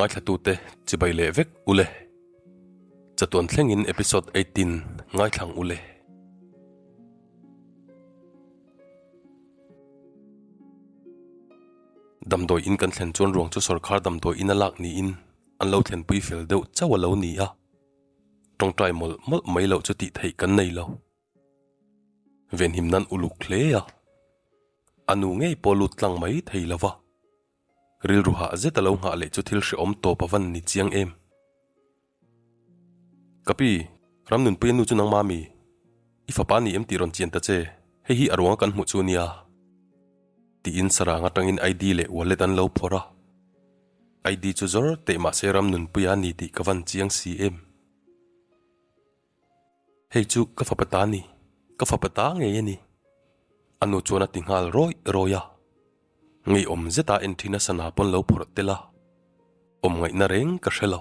Ngaithlatute chibai leh vek ule. Chatuan thlengin episode 18 ngaithlang ule. Damdawi in kan thlen chuan ruang chu sawrkhar damdawi in a lak niin an lo thlenpui fel deuh chauh a lo ni a. Tawngtai mawlh mawlh mai loh chu tih theih kan nei lo. Venhim nan uluk hle a, a nu ngei pawh lut tlang mai thei lo va. Rilru hah zet a lo nghah leh chu thil hrehawm tawp a van ni chiang em. Ka pi, Ramnunpuia nu chu nangmah mi? I fapa ni em tih rawn chian ta che, hei hi a ruanga kan hmuh chu a nia. Tiin sarang atangin ID leh wallet an lo phawrh a. ID chu zawr teh mahse Ramnunpuia ni tih ka van chiang si em. Hei chu ka fapa ta ni, ka fapa ta ngei a ni. A nu chuan a ti nghal rawih rawih a. Ngeiawm zeta en thin a sana pawn lo phawrh tel a, awm ngaihna reng ka hre lo.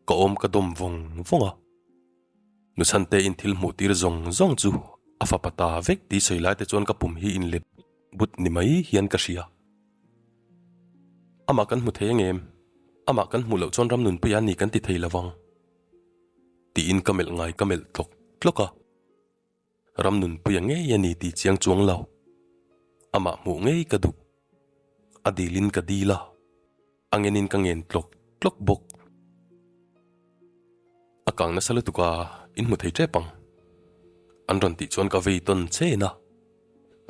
Ka awm ka dawm vawng vawng a. Nu chhante in thil hmuh tir zawng zawng chu a fapa ta vek tih sawi lai te chuan ka pum hi inlet but ni mai hian ka hria. Amah kan hmu thei angem? Amah kan hmuh loh chuan Ramnunpuia ni kan ti thei lo vang. Tiin ka melh ngai ka melh tlawk tlawk a. Ramnunpuia ngei a ni tih chiang chuang lo. Amah hmuh ngei ka duh. A dilin ka dil a, a ngenin ka ngen tlawk tlawk bawk. A kang nasa lutuk a, in hmu thei tep ang. An rawn tih chuan ka vei tawn chen a,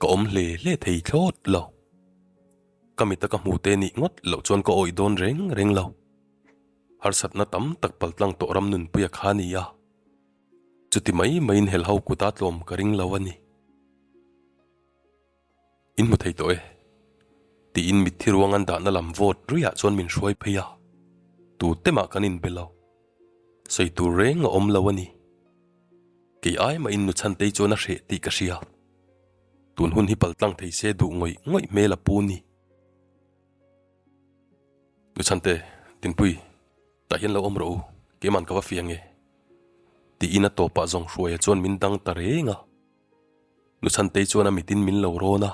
ka awm hle hle thei thlawt lo. Ka mita ka hmu te nih ngawt loh chuan ka awih dawn reng reng lo. Harsatna tam tak paltlang tawh Ramnunpuia kha a ni a. Chuti mai maiin helho kuta tlawm ka ring lo a ni. In hmu thei tawh e. Tiin mitthi ruang an dahna lam vote ruiah chuan min hruai phei a. Tu te mah kan inbe lo. Sawi tur reng a awm lo a ni. Kei ai mahin nu Chhantei chuan a hreh tih ka hria. Tun hun hi paltlang thei se duh ngawih ngawih hmel a pu ni. Nu Chhante, Dinpui. Tah hian lo awm rawh u, keiman ka va fiang e. Tiin a tawpah zawng hruaia chuan min dang ta reng a. Nu Chhantei chuan a mitin min lo rawn a.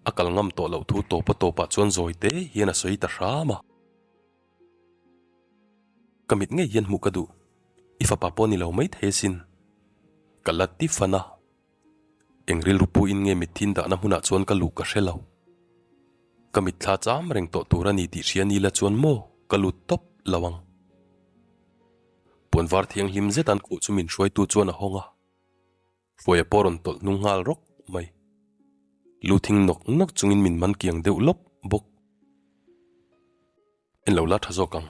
A kal ngam tawh loh thu tawpa tawpah chuan zawi te hian a sawi ta hram a. Ka mit ngei hian hmuh ka duh, i fapa pawh ni lo mai thei asin. Ka la ti fan a. Eng rilru puiin nge mitthin dahna hmunah chuan ka luh ka hre lo. Ka mitthla cham reng tawh tur a ni tih hria ni la chuan maw ka lut tawp lo ang. Puan var thianghlim zet an khuh chu min hruaitu chuan a hawng a, Hruaia pawh rawn tawlh hnung nghal rawk mai. Lu thing nawk nawk chungin min man kiang deuh lawp bawk. En lo la tha zawk ang,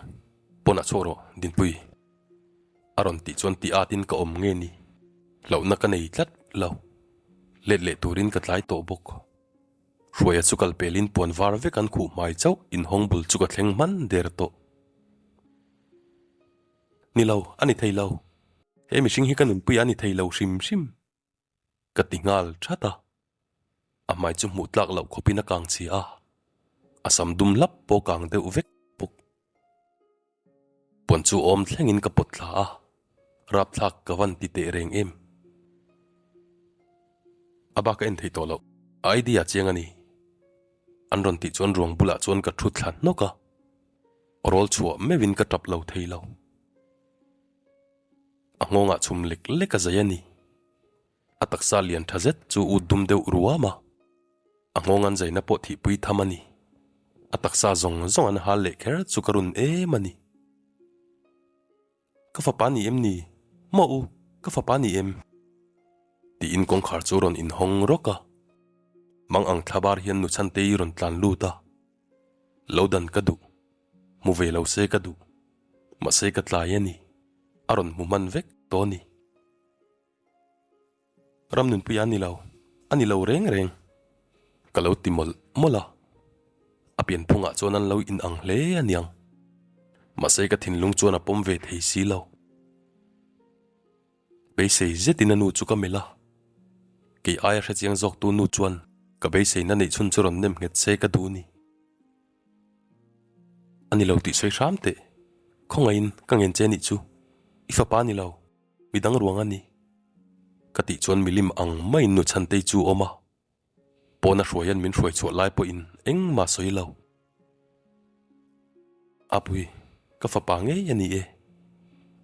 pawnah chhuak rawh Dinpui. A rawn tih chuan tih atin ka awm nge ni, hlauhna ka nei tlat lo. Let leh turin ka tlai tawh bawk. Hruaia chu kal pelin puan var vek an khuh hmai chauh inhawng bul chu ka thleng hman der tawh. Ni lo, a ni thei lo. He mihring hi ka nunpui a ni thei lo hrim hrim. Ka ti nghal that a. A hmai chu hmuh tlak loh khawpin a kang chhia a, a sam dum lap pawh kang deuh vek bawk. Puan chu awm thlengin ka pawt thla a, rapthlak ka van ti teh reng em. A bak a en thei tawh loh, a idea chiang a ni. An rawn tih chuan ruang bulah chuan ka thu thla hnawk a, rawl chhuah meuhin ka tap lo thei lo. A nghawngah chhum lek lek a zai a ni. A taksa lian tha zet chu ut dum deuh ruam a, a nghawng an zaina pawh thihpui tham a ni. A taksa zawng zawng an hal leh kher chu ka run em a ni. Ka fapa ni em ni? Maw u, ka fapa ni em? Tiin kawngkhar chu rawn inhawng rawk a. Mang ang thlabar hian nu Chhantei rawn tlan lut a. Lo dan ka duh. Hmu ve lo se ka duh. Mahse ka tlai a ni. A rawn hmu hman vek tawh a ni. Ramnunpui a ni lo, a ni lo reng reng. Ka lo ti mawlh mawlh a, a pianphungah chuan an lo inang hle a niang. Mahse ka thinlung chuan a pawm ve thei si lo. Beisei zetin a nu chu ka melh a, kei aia hrechiang zawktu nu chuan ka beiseina neih chhun chu rawn nem nghet se ka duh ni. A ni lo tih sawi hram teh, khawngaihin ka ngen che nih chu, i fapa a ni lo. Midang ruang a ni. Ka tih chuan milim ang maiin nu Chhantei chu awm a, pawna hruaian min hruai chhuah lai pawhin engmah sawi lo. Apui, ka fapa ngei a ni e.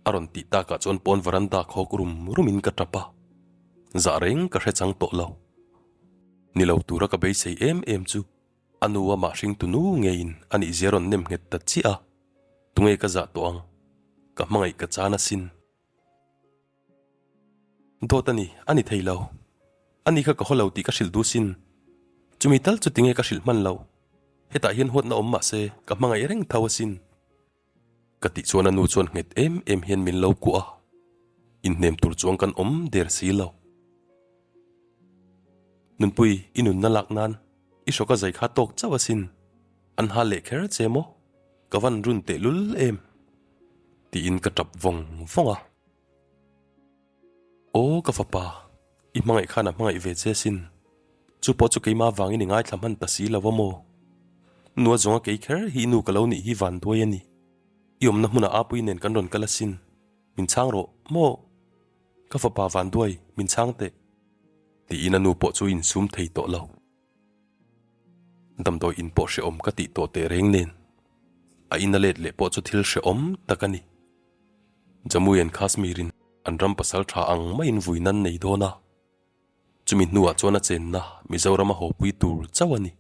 A rawn tih takah chuan pawn varanda khawk rum rumin ka tap a, zah reng ka hre chang tawh lo. Ni lo tura ka beisei em em chu a nu amah hringtu nu ngeiin a nihzia rawn nem nghet ta chiah a, tunge ka zah tawh ang, ka hmangaih ka chan asin. Dawt a ni, a ni thei lo. Ani kha ka haw lo tih ka hrilh duh sin. Chumi tal chu tinge ka hrilh hman lo. Hetah hian huatna awm mah se, ka hmangaih reng tho asin. Ka tih chuan a nu chuan nghet em em hian min lo kuah a, inhnem tur chuang kan awm der si lo. Nunpui, i nunna lak nan i hrawk a zai kha tawk chauh asin. An hal leh kher che maw? Ka van run tehlul em? Tiin ka tap vawng vawng a. Aw ka fapa, i hmangaih khan a hmangaih ve che sin. Chu pawh chu keimah vangin i ngaithla hman ta si lo a maw? Nua zawnga kei kher hi i nu ka lo nih hi van duai a ni. I awmna hmunah Apui nen kan rawn kal asin. Min chhang rawh, maw? Ka fapa van duai, min chhang teh. Tiin a nu pawh chu a insum thei tawh lo. Damdawi in pawh hrehawm ka tih tawh teh reng nen, a in a let leh pawh chu thil hrehawm tak a ni. Jammu and Kashmir in an ram pasal tha ang maiin vui nan nei dawn a, chumi hnuah chuan a chenna Mizoram a hawpui tur chauh a ni.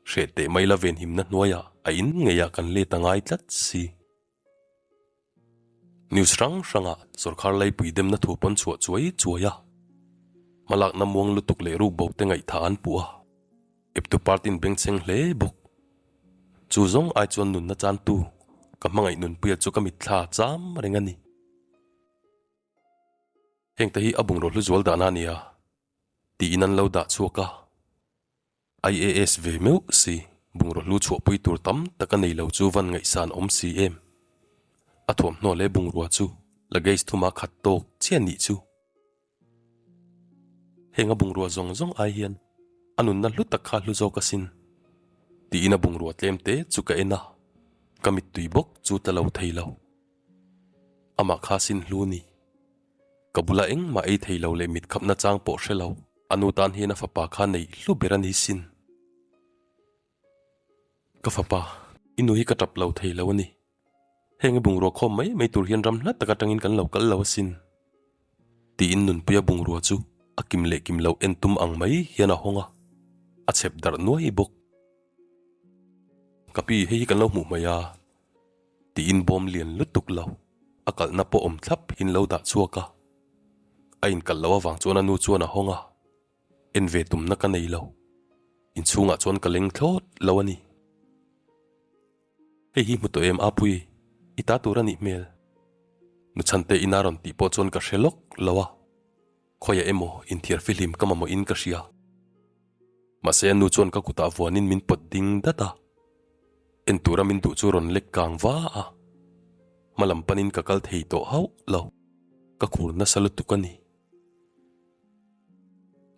Hreh teh mai la venhimna hnuaiah a in ngeiah kan let a ngai tlat si. News hrang hrangah sawrkhar laipui demna thu pawn chhuah chuai chuai a, hmalakna muang lutuk leh rukbo te ngaihthah an puh a, eptu party in bengchheng hle bawk. Chu zawng ai chuan nunna chantu ka hmangaih nunpuia chu ka mitthla cham reng a ni. Hengte hi a bungraw hlu zual dahna a nia tiin an lo dah chhuak a. IAS ve meuh si bungraw hlu chhuahpui tur tam tak a nei lo chu van ngaihsan awm si em. A thuamhnaw leh bungrua chu luggage thuma khat tawk chiah nih chu. Heng a bungrua zawng zawng ai hian a nunna hlu tak kha hlu zawk asin tiin a bungrua tlem te chu ka en a, ka mittui bawk chu ta lo thei lo. Amah kha sin hlu ni. Ka bula engmah ei thei lo leh mitkhapna chang pawh hre lo, a nu tan hian a fapa kha neih hlu ber a ni sin. Ka fapa, i nu hi ka tap lo thei lo a ni. Heng i bungrua khawm mai mai tur hian ram hla tak atangin kan lo kal lo asin. Tiin Nunpuia bungrua chu a kim leh kim lo en tum ang mai hian a hawng a, a chhep darh nuai bawk. Ka pi, hei hi kan lo hmuh mai a. Tiin bawm lian lutuk lo, a kalhna pawh awm thlap in lo dah chhuak a. A inkalh loh avang chuan a nu chuan a hawng a, en ve tumna ka nei lo. Inchhungah chuan ka leng thlawt lo a ni. Hei hi hmu tawh em Apui, i ta tur a nih hmel. Nu Chhante ina rawn tih pawh chuan ka hre lawk lo a, khawiah emaw inthiar fihlim ka mamawh in ka hria. Mahse a nu chuan ka kutah vuanin min pawt ding dat a, en tura min duh chu rawn lek kang va a, hma lam panin ka kal thei tawh hauh lo, ka khur nasa lutuk a ni.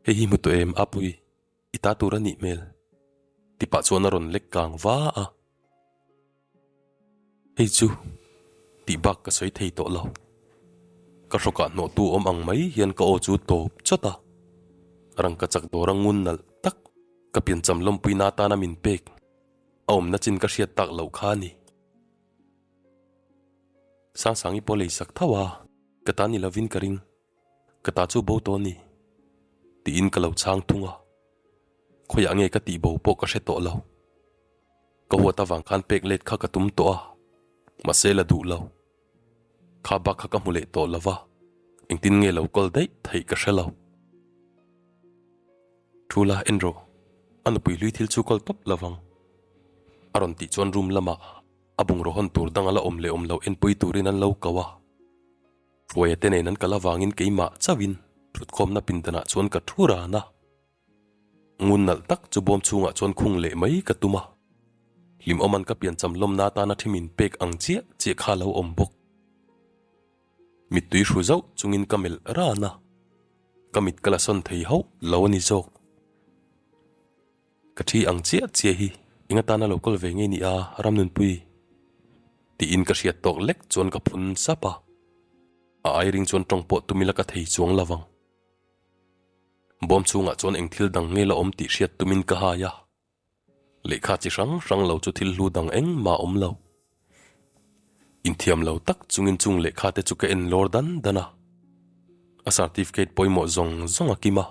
Hei hi hmu tawh em Apui, I ta tur a nih hmel. Ti pah chuan a rawn lek kang va a. Hei chu tih bak ka sawi thei tawh lo. Ka hrawkah hnawhtu awm ang mai hian ka aw chu tawp chawt a. Rangka chak dawr a ngun nalh tak ka piancham lawmpuina atana min pek a awmna chin ka hriat tak loh kha a ni. Sangsangi pawh lei sak tho a, ka ta ni lovin ka ring. Ka ta chu bo tawh a ni, tiin ka lo chhang thung a. Khawiah nge ka tih bo pawh ka hre tawh lo. Ka huat avang khan pek let kha ka tum tawh a, mahse la duh lo. Kha bak kha ka hmu leh tawh lo va, engtin nge lo kawl daih theih ka hre lo. Thu la en rawh, a nupui hlui thil chu kawl tawp lo vang. A rawn tih chuan room lamah a bungraw hawn tur dang a la awm leh awm lo enpui turin an lo ko a. Hruaia te nen an kal avangin keimah chauhin thutkhawmna pindanah chuan ka thu ran a. Ngun nalh tak chu bawm chhungah chuan khung leh mai ka tum a. Hlimawman ka piancham lawmna atana thi min pek ang chiah chiah kha lo awm bawk. Mittui hru zauh chungin ka melh ran a. Ka mit ka la sawn thei hauh lo a ni zawk. Ka thi ang chiah chiah hi eng atana lo kawl ve ngei ni a Ramnunpui? Tiin ka hriat tawk lek chuan ka phun sap a, a airing chuan tawng pawh tum ila ka thei chuang lo vang. Bawm chhungah chuan eng thil dang nge la awm tih hriat tumin ka hai a, lehkha chi hrang hrang lo chu thil hlu dang engmah a awm lo. Inthiam lo tak chungin chung lehkha te chu ka en lawr dan dan a. A certificate pawimawh zawng zawng a kim a.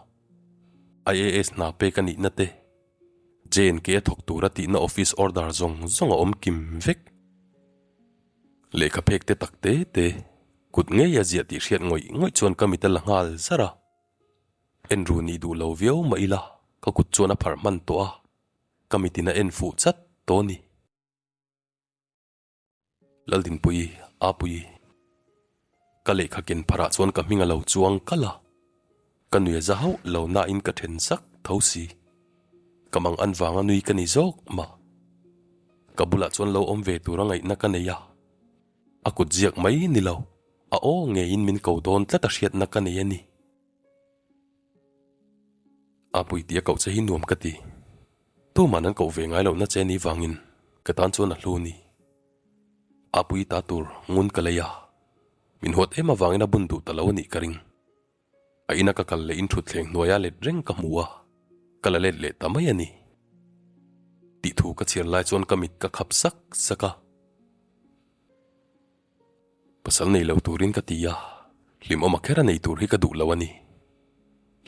IAS hna pek a nihna te, JNK a thawk tura tihna office order zawng zawng a awm kim vek. Lehkha phek te tak te te, kut ngei a ziah tih hriat ngawih ngawih chuan ka mit a la nghal zar a. En ru nih duh lo viau mah ila ka kut chuan a pharh hman tawh a, ka mitin a en fuh chat tawh a ni. Laldinpuii, Apuii. Ka lehkha ken pharah chuan ka hming a lo chuang kalh a, ka nui a za hauh lo nain ka then sak tho si. Ka mang an vanga nui ka ni zawk mah. Ka bulah chuan lo awm ve tura ngaihna ka nei a, a kut ziak mai ni lo, a aw ngeiin min ko dawn tlat a hriatna ka nei a ni. Apui tih a koh che hi nuam ka ti. Tuman an koh ve ngai lohna che ni vangin ka tan chuan a hlu ni. Apui ta tur ngun ka lei a, min huat em avangin a bun duh ta lo a nih ka ring. A ina ka kal leh in thutthleng hnuaia let reng ka hmu a, ka la let leh ta mai a ni. Tih thu ka chhiar lai chuan ka mit ka khap sak sak a. Pasal nei lo turin ka ti a, hlimawma kher a nei tur hi ka duh lo a ni.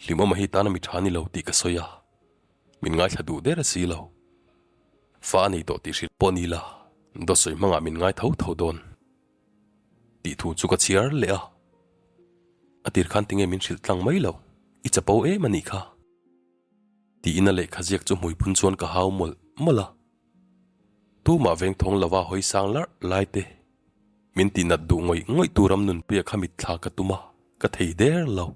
Hlimawma hi tana mi tha ni lo tih ka sawi a, min ngaithla duh der a si lo. Fa a nei tawh tih hrilh pawh ni la, dawt sawi hmangah min ngai tho tho dawn tih thu chu ka chhiar leh a. A tir khan tinge min hrilh tlang mai lo, i chapo em a nih kha. Tiin a lehkha ziak chu hmui phun chuan ka hau mawlh mawlh a. Tumah veng thawng lova hawi sang larh lai te, min tih nat duh ngawih ngawih tu ram nunpuia kha mitthla ka tum a, ka thei der lo.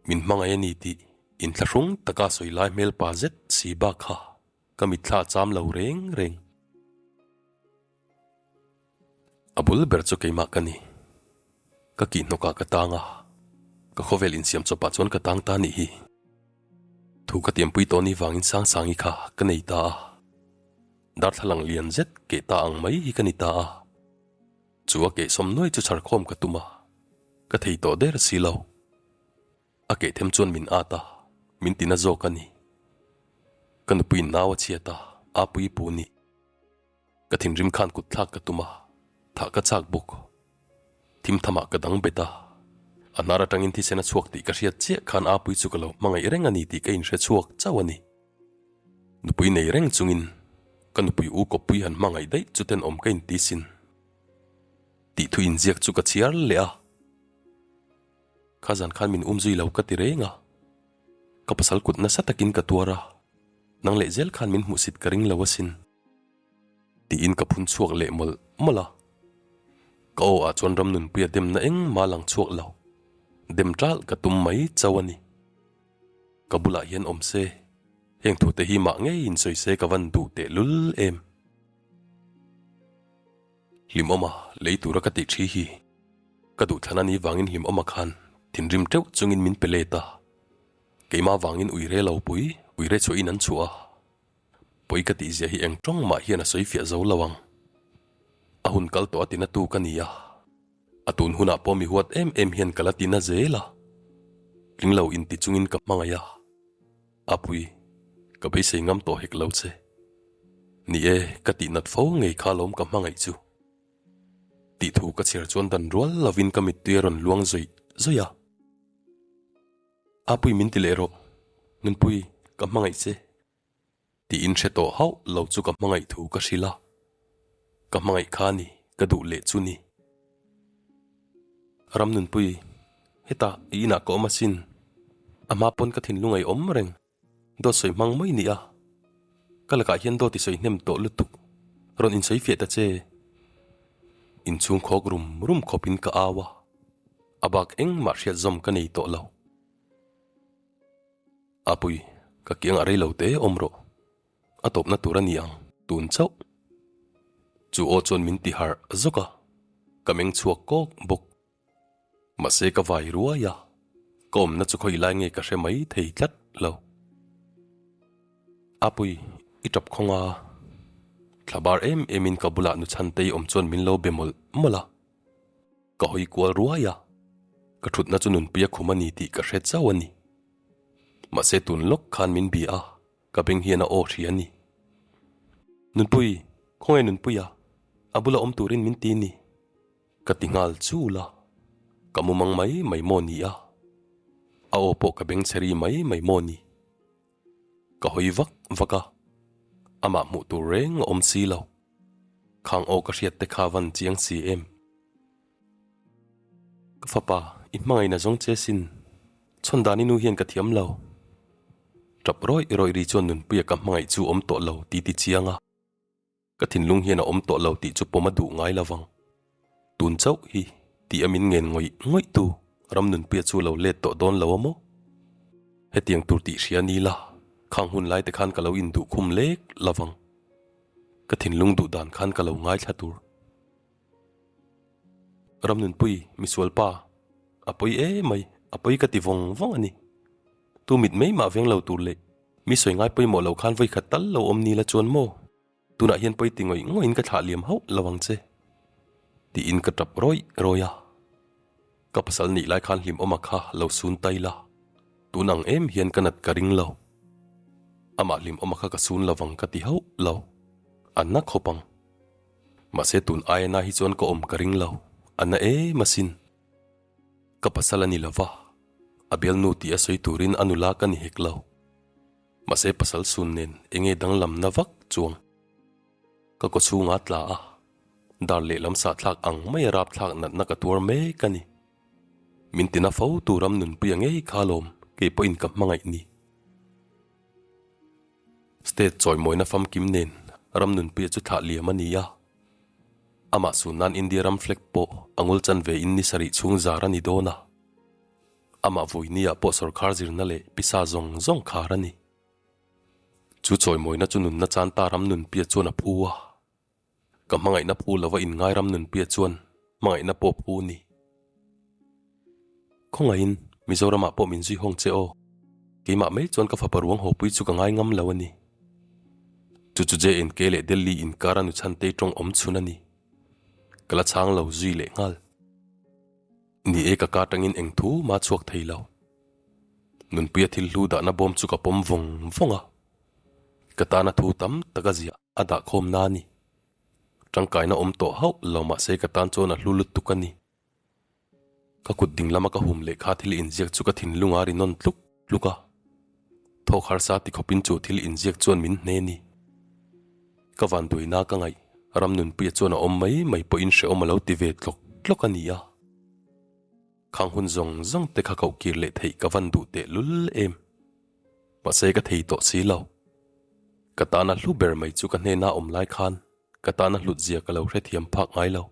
Min hmangaih a ni tih inthlahrung taka sawi lai hmel pa zet si bak kha ka mitthla a cham lo reng reng. A bul ber chu keimah ka ni. Ka kihhnawkah ka tang a, ka khawvel insiam chawpah chuan ka tang ta nih hi. Thu ka tiampui tawh ni vangin Sangsangi kha ka nei ta a. Darthlalang lian zet keh ta ang mai hi ka ni ta a. Chu a kehsawm nuai chu chharkhawm ka tum a, ka thei tawh der si lo. A kehthem chuan min at a, min tina zawk a ni. Ka nupuiin nau a chhiat a, Apuii pu ni. Ka thinrim khan kut thlak ka tum a, thah ka chak bawk. Thim thamah ka dang bet a, a hnar atangin thisen a chhuak tih ka hriat chiah khan Apuii chu ka lo hmangaih reng a ni tih ka inhre chhuak chauh a ni. Nupui nei reng chungin ka nupui u kawppui han hmangaih daih chu tenawm ka inti sin tih thu inziak chu ka chhiar leh a. Kha zan khan min um zui lo ka ti reng a, ka pasal kut nasa takin ka tuar a, nang leh zel khan min hmuhsit ka ring lo asin. Tiin ka phun chhuak leh mawlh mawlh a, ka aw ah chuan Ramnunpuia demna engmah lang chhuak lo, dem ṭalh ka tum mai chauh a ni. Ka bulah hian awm se, heng thute hi mah ngeiin sawi se ka van duh tehlul em. Hlimawma lei tura ka tih thi hi ka duhthlan a ni vangin Hlimawma khan thinrim teuh chungin min pe let a, keimah vangin uire lo pui uire chhuahin an chhuah a, pawi ka tih zia hi eng tawng mah hian a sawi fiah zo lo ang. A hun kal tawh a tina tu ka ni a, a tun hunah pawh mi huat em em hian ka la tina zel a, tling lo inti chungin ka hmangaih a. Apui, ka beisei ngam tawh hek lo che. Ni e, ka tih nat fo ngei kha lawm ka hmangaih chu. Tih thu ka chhiar chuan dan rual lovin ka mittui a rawn luang zawih zawih a. Apui min ti leh rawh, Nunpui, ka hmangaih che. Tiin hre tawh hauh lo chu ka hmangaih thu ka hrilh a, ka hmangaih kha ni ka duh leh chu ni. Ramnunpui, hetah i inah ka awm asin, a hma pawn ka thinlung ei awm reng, dawt sawi hmang mai ni a, ka lakah hian dawt i sawi hnem tawh lutuk, rawn insawi fiah ta che. Inchhung khawk rum rum khawpin ka au a, a bak engmah hriat zawm ka nei tawh lo. Apui, ka kiangah rei lo te awm rawh. A tawpna tur a ni ang, tun chauh. Chu aw chuan min ti harh zawk a, ka meng chhuak kawk bawk. Mahse ka vai ruai a, ka awmna chu khawi lai nge ka hre mai thei tlat lo. Apui, i tap khawng a. Thlabar em emin ka bulah nu Chhantei awm chuan min lo be mawlh mawlh a. Ka hawi kual ruai a, ka thutna chu nunpuia khum a ni tih ka hre chauh a ni. Mahse tun lawk khan min bia a, ka beng hian a aw hria a ni. Nunpui, khawnge Nunpuia? A bula awm turin min ti ni. Ka ti nghal chul a, ka mumang mai mai maw ni a, a aw pawh ka beng chhe ri mai mai maw ni. Ka hawi vak vak a, amah hmuh tur reng a awm si lo. Khang aw ka hriat te kha van chiang si em? Ka fapa, i hmangaihna zawng che sin, chhawn dan i nu hian ka thiam lo. Tap rawih rawih ri chuan Nunpuia ka hmangaih chu awm tawh lo ti ti chiang a. Ka thinlung hian a awm tawh lo tih chu pawm a duh ngai lo vang. Tun chauh hi tih a min ngen ngawih ngawih tu ram nunpuia chu lo let tawh dawn lo a maw? Hetiang tur tih hria ni la, khang hun lai te khan ka lo induh khum lek lo vang. Ka thinlung duh dan khan ka lo ngaithla tur. Ram nunpui, misual pa, a pawi emai, a pawi ka ti vawng vawng a ni. Tu mit mai mah veng lo tur leh mi sawi ngai pawimawh lo khan vawi khat tal lo awm ni la chuan maw? Tunah hian pawi ti ngawih ngawih in ka thlah liam hauh lo ang che tiin ka tap rawih rawih a. Ka pasal nih lai khan hlimawma kha lo sun tai la, tun ang em hian ka nat ka ring lo. Amah hlimawma kha ka sun lo vang ka ti hauh lo, a na khawp ang. Mahse tun aia na hi chuan ka awm ka ring lo, a na em asin. Ka pasal a ni lo va, a bialnu tih a sawi turin a nula ka ni hek lo. Mahse pasal sun nen enge danglamna vak chuang ka kaw chhunga tla a, dar lehlam sahthlak ang mai a rapthlak natna ka tuar mek a ni. Min tina fo tu ram nunpuia ngei kha lawm kei pawhin ka hmangaih ni. State chawimawina famkim nen ram nunpuia chu thlah liam a ni a. Amah sun nan India ram flag pawh a ngul chan ve in ni sarih chhung zar a ni dawn a. Amah vawinia pawh sawrkhar zirna leh pisa zawng zawng khar a ni. Chu chawimawina chu nunna chan ta ram nunpia chuan a phu a. Ka hmangaihna phu lova inngai ram nunpia chuan hmangaihna pawh phu ni. Khawngaihin Mizoramah pawh min zui hawng che aw. Keimah mai chuan ka fapa ruang hawpui chu ka ngai ngam lo a ni. Chu chu JNK leh Delhi inkara nu chhantei tawng awm chhun a ni. Ka la chhang lo zui leh nghal. Ni e ka ka tangin eng thu ma chhuak thei lo. Nunpuia thil hlu dahna bawm chu ka pawm vawng vawng a. Ka tana thu tam tak a ziah a dah khawm na a ni. Tangkaina awm tawh hauh lo mahse ka tan chuan a hlu lutuk a ni. Ka kut ding lama ka hum leh kha thil inziak chu ka thinlung a ri nawn tluk tluk a. Thawk harsa ti khawpin chu thil inziak chuan min hne ni. Ka vanduaina ka ngaih ram nunpuia chuan a awm mai mai pawhin hrehawm a lo ti ve tlawk tlawk a ni a. Khang hun zawng zawng te kha koh kir leh theih ka van duh teh lul em. Mahse ka thei tawh si lo. Ka tana hlu ber mai chu ka hnena awm lai khan ka tana hlut zia ka lo hrethiam phak ngai lo.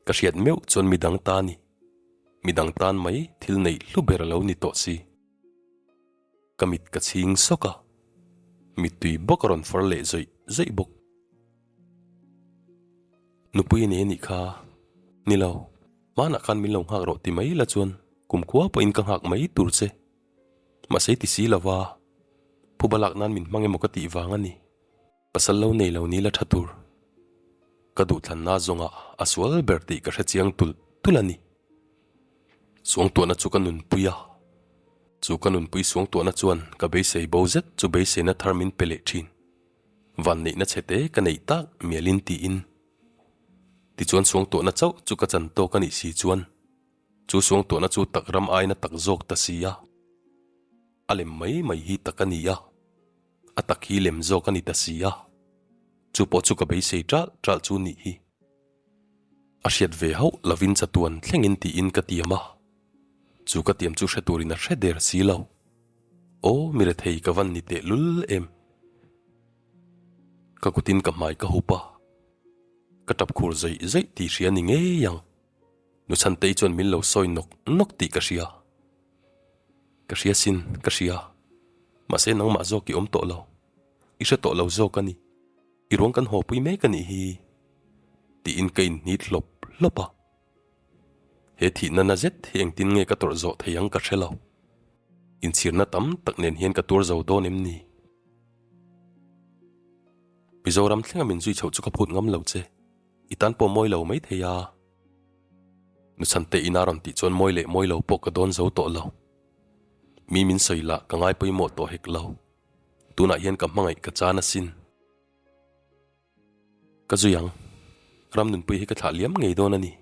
Ka hriat meuh chuan midang ta ni. Midang tan mai thil neih hlu ber a lo ni tawh si. Ka mit ka chhing sawk a, mittui bawk a rawn far leh zawih zawih bawk. Nupui a nei a nih kha, ni lo, hmanah khan min lo nghak rawh ti mai la chuan kumkhua pawhin ka nghak mai tur che. Mahse ti si lova, phuba lak nan min hmang emaw ka tih vang a ni. Pasal lo nei lo ni la tha tur. Ka duhthlanna zawngah a sual ber tih ka hre chiang tulh tulh a ni. Suangtuahna chu ka nunpui a, chu ka nunpui suangtuahna chuan ka beisei bo zet chu beiseina thar min pe leh thin. Vanneihna chhe te ka neih tak mialin tiin. Tichuan suangtuahna chauh chu ka chan tawk a nih si chuan chu suangtuahna chu tak ram aina tak zawk ta si a. A lem mai mai hi tak a ni a. A tak hi lem zawk a ni ta si a, chu pawh chu ka beisei ṭalh ṭalh chu nih hi. A hriat ve hauh lovin chatuan thlengin tiin ka tiam a, chu ka tiam chu hre turin a hre der si lo. Aw mi rethei ka van ni teh lul em. Ka kutin ka hmai ka hup a, ka tap khur zaih zaih tih hria ni ngei ang. Nu Chhantei chuan min lo sawi nawk nawk tih ka hria. Ka hria sin, ka hria. Mahse nangmah zawk i awm tawh lo. I hre tawh lo zawk a ni. I ruang kan haw pui mek a nih hi. Tiin ka inhnit hlawp hlawp a. He thihna na zet hi engtin nge ka tawrh zawh thei ang ka hre lo. Inchhirna tam tak nen hian ka tuar zo dawn em ni? Mizoram thlenga min zui chhoh chu ka phut ngam lo che. I tan pawh mawi lo mai thei a. Nu Chhante ina rawn tih chuan mawi leh mawi lo pawh ka dawn zo tawh lo. Mi min sawi lah ka ngai pawimawh tawh hek lo. Tunah hian ka hmangaih ka chan asin. Ka zui ang. Ramnunpui hi ka thlah liam ngei dawn a ni,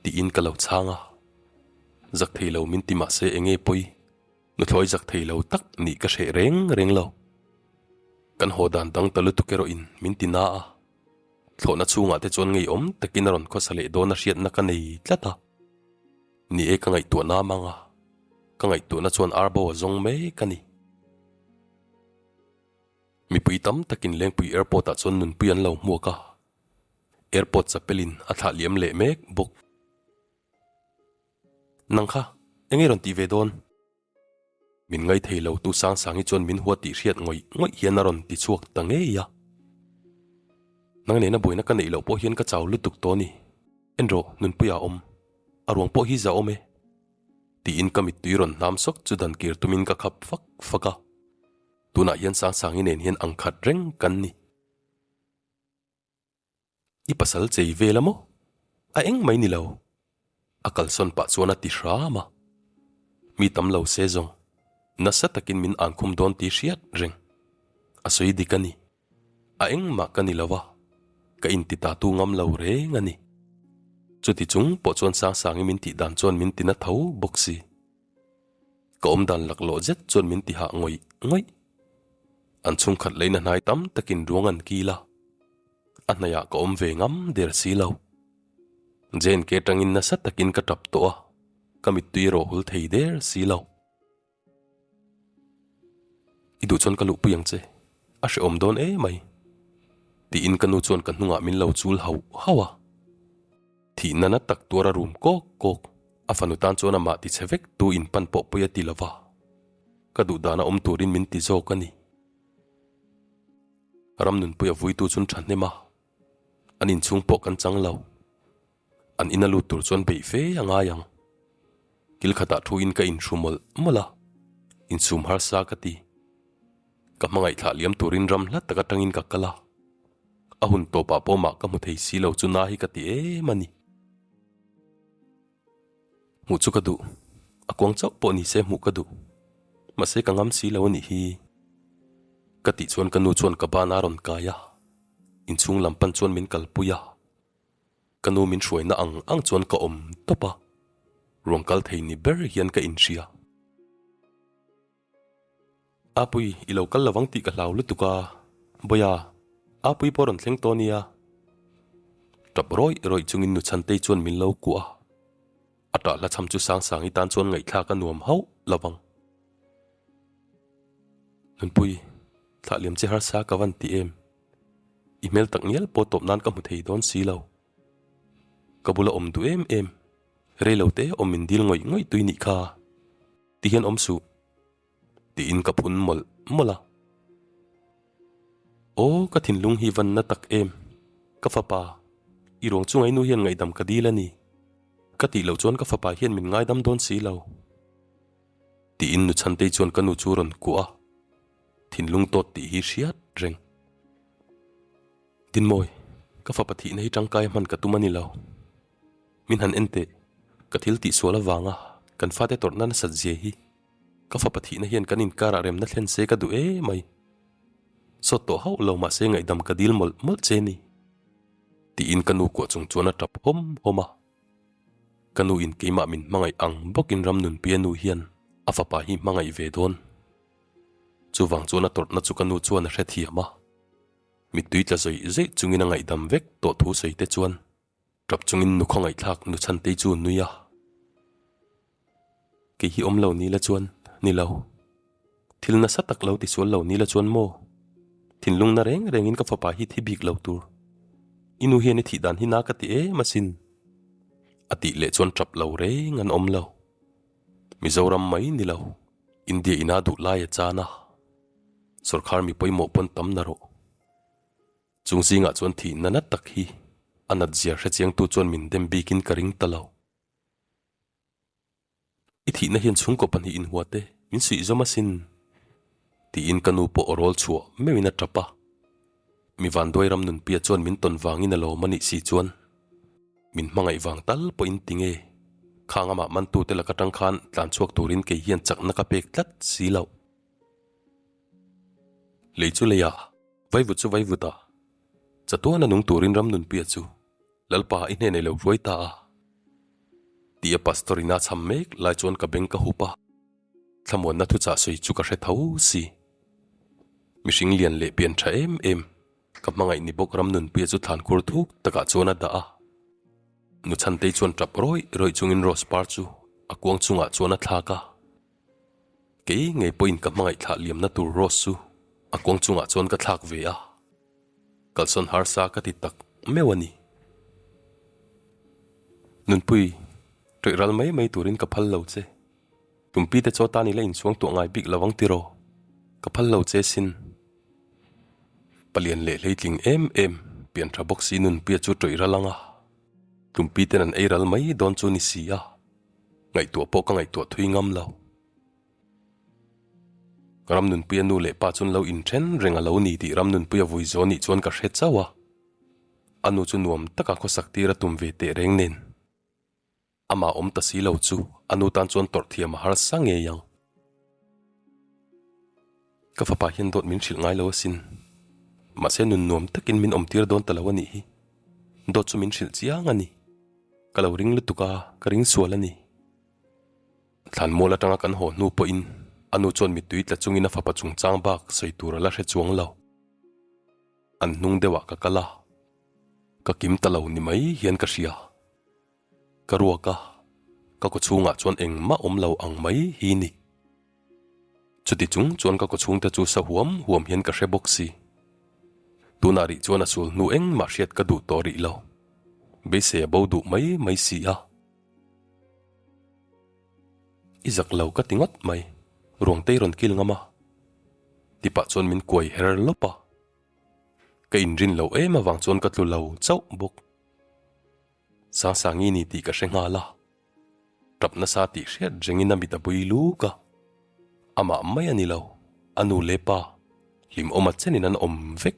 tiin ka lo chhang a. Zak thei lo min ti mahse enge pawi, nuthlawi zak thei lo tak nih ka hreh reng reng lo. Kan haw dan dang ta lutuk erawh in min ti na a, thlawhna chhungah te chuan ngeiawm takin a rawn khawsa leh dawn a hriatna ka nei tlat a. Ni e ka ngaihtuahna a mang a, ka ngaihtuahna chuan arbo a zawng mek a ni. Mipui tam takin Lengpui Airport ah chuan nunpui an lo hmuak a, Airport chapelin a thlah liam leh mek bawk. Nang kha, enge rawn tih ve dawn? Min ngaithei lo tu Sangsangi chuan min hua tih hriat ngawih ngawih hian a rawn ti chhuak ta ngei a. Nang nena buaina ka neih loh pawh hian ka chau lutuk tawh a ni. En rawh, nunpuia a awm. A ruang pawh hi za awm e. Tiin ka mittui rawn hnam sawk chu dan kir tumin ka khap fak fak a. Tunah hian Sangsangi nen hian ang khat reng kan ni. I pasal chei vel a maw? A eng mai ni lo. A kalsawn pah chuan a ti hram a. Mi tam lo se zawng, nasa takin min ankhum dawn tih hriat reng. A sawi dik a ni. A engmah ka ni lo a, ka inti ta tu ngam lo reng a ni. Chuti chung pawh chuan Sangsangi min tih dan chuan min tina tho bawk si. Ka awmdan laklawh zet chuan min ti hah ngawih ngawih. An chhungkhat leina hnai tam takin ruang an kil a, a hnaihah ka awm ve ngam der si lo. JNK tangin nasa takin ka tap tawh a, ka mittui erawh hul thei der si lo. I duh chuan ka luhpui ang che, a hrehawm dawn e mai, tiin ka nu chuan ka hnungah min lo chul hauh hauh a. Thihna na tak tuar a rum kawk kawk, a fanu tan chuan amah ti chhe vek tu in pan pawh pui a ti lo va, ka duh dana awm turin min ti zawk a ni. Ramnunpui a vuitu chun thahnem a, an inchhung pawh kan chang lo. An ina lut tur chuan beih fe a ngai ang. Kil khatah thu in ka inhru mawlh mawlh a, insum harsa ka ti. Ka hmangaih thlah liam turin ram hla tak atangin ka kal a, a hun tawpah pawh mah ka hmu thei si lo chu na hi ka ti em a ni. Hmuh chu ka duh, a kuang chauh pawh ni se hmuh ka duh, mahse ka ngam si lo a nih hi. Ka tih chuan ka nu chuan ka ban a rawn kai a, inchhung lam pan chuan min kalpui a. Ka nu min hruaina ang ang chuan ka awm tawp a, ruang kal thei ni ber hian ka inhria. Apui, i lo kal lovang tih ka hlau lutuk a, Bawia, Apui pawh rawn thleng tawh nia. Tap rawih rawih chungin nu Chhantei chuan min lo kuah a, a tah hla chham chu Sangsangi tan chuan ngaihthlak a nuam hauh lovang. Nunpui, thlah liam che harsa ka van ti em? I hmel tak ngial pawh tawp nan ka hmu thei dawn si lo. Ka bula awm duh em em, reilo te awm min dil ngawih ngawih tui nih kha. Ti hian awm suh. Tiin ka phun mawlh mawlh a. Aw ka thinlung hi van na tak em. Ka fapa, i ruang chunga i nu hian ngaihdam ka dil a ni. Ka tih loh chuan ka fapa hian min ngaidam dawn si lo. Tiin nu Chhantei chuan ka nu chu rawn kuah a. Thinlung tawt tih hi hriat reng. Dinmawi, ka fapa thihna hi tangkai hman ka tum a ni lo. Min han en teh, ka thil tih sual avanga kan fate tawrhna nasat zia hi ka fapa thihna hian kan inkarah remna thlen se ka duh e mai. Sawt tawh hauh lo mahse ngaihdam ka dil mawlh mawlh che ni. Tiin ka nu kuah chung chuan a tap hawm hawm a. Ka nu in keimah min hmangaih ang bawkin Ramnunpuia nu hian a fapa hi hmangaih ve dawn. Chuvang chuan a tawrhna chu ka nu chuan a hrethiam a. Mittui tla zawih zawih chungin a ngaihdam vek tawh thu sawi te chuan Tap chungin nu khawngaihthlak nu Chhantei chu nui a. Kei hi awm lo ni la chuan ni lo. Thil nasa tak lo tisual lo ni la chuan maw? Thinlung na reng rengin ka fapa hi thi bik lo tur. I nu hian i thih dan hi na ka ti em asin. A tih leh chuan tap lo reng an awm lo. Mizoram mai ni lo, India ina duh lai a chan a. Sawrkhar mi pawimawh pawn tam na rawh. Chung zingah chuan thihna na tak hi a nat zia hrechiangtu chuan min dem bikin ka ring ta lo. I thihna hian chhungkaw pahnih inhuate min suih zawm asin, tiin ka nu pawh aw rawl chhuah meuhin a tap a. Mi vanduai ram nunpia chuan min tawn vangin a lawm a nih si chuan min hmangaih vang tal pawhin ti nge khang amah mantute lak atang khan tlan chhuak turin kei hian chakna ka pek tlat si loh. Lei chu leiah. Vaivut chu vaivut a. Chatuana nung turin Ramnunpuia chu Lalpa i hnenah i lo hruai ta a. Tia Pastor in a cham mek lai chuan ka beng ka hup a, thlamuanna thuchah sawi chu ka hre tho si. Mihring lian leh pian tha em em, ka hmangaih ni bawk Ramnunpuia chu thlan khur thuk takah chuan a dah a. Nu Chhantei chuan tap rawih rawih chungin Rose par chu a kuang chungah chuan a thlak a. Kei ngei pawhin ka hmangaih thlah liamna tur Rose chu a kuang chungah chuan ka thlak ve a. Kalsawn harsa ka ti tak meuh a ni. Nunpui, ṭawih ral mai mai turin ka phal lo che. Tumpi te chaw tan i la inchhuang tuah ngai bik lo ang tiraw? Ka phal lo che sin. Palian leh hleitling em em, pian tha bawk si Nunpuia chu ṭawih ral ang a. Tumpi ten an ei ral mai dawn chu ni si a. Ngaihtuah pawh ka ngaihtuah thui ngam lo. Ramnunpuia nu leh pa chuan lo inthen reng a lo ni tih Ramnunpuia vui zawn nih chuan ka hre chauh a. A nu chu nuam taka khawsak tir a tum ve teh reng nen. Amah awm ta si lo chu a nu tan chuan tawrh thiam a harsa ngei ang. Ka fapa hian dawt min hrilh ngai lo asin. Mahse nun nuam takin min awm tir dawn ta lo a nih hi. Dawt chu min hrilh chiang a ni. Ka lo ring lutuk a, ka ring sual a ni. Thlanmual atanga kan haw hnu pawhin a nu chuan mittui tla chungin a fapa chungchang bak sawi tur a la hre chuang lo. An hnung deuhah ka kal a, ka kim ta lo ni mai hian ka hria. Ka ruak a, ka kawchhungah chuan engmah awm lo ang mai hi ni. Chuti chung chuan ka kawchhungte chu sa huam huam hian ka hre bawk si. Tunah rih chuan a sul hnu engmah hriat ka duh tawh rih lo. Beisei a bo duh mai mai si a. I zak lo ka ti ngawt mai, ruangtei rawn kil ngam a. Tipah chuan min kuai her lawp a. Ka inrin lo em avang chuan ka tlu lo chauh bawk. Sangsangi ni tih ka hre nghal a. Tap nasa tih hriat rengin a mit a bui luk a. Amah mai a ni lo, a nu leh pa, hlimawma chenin an awm vek.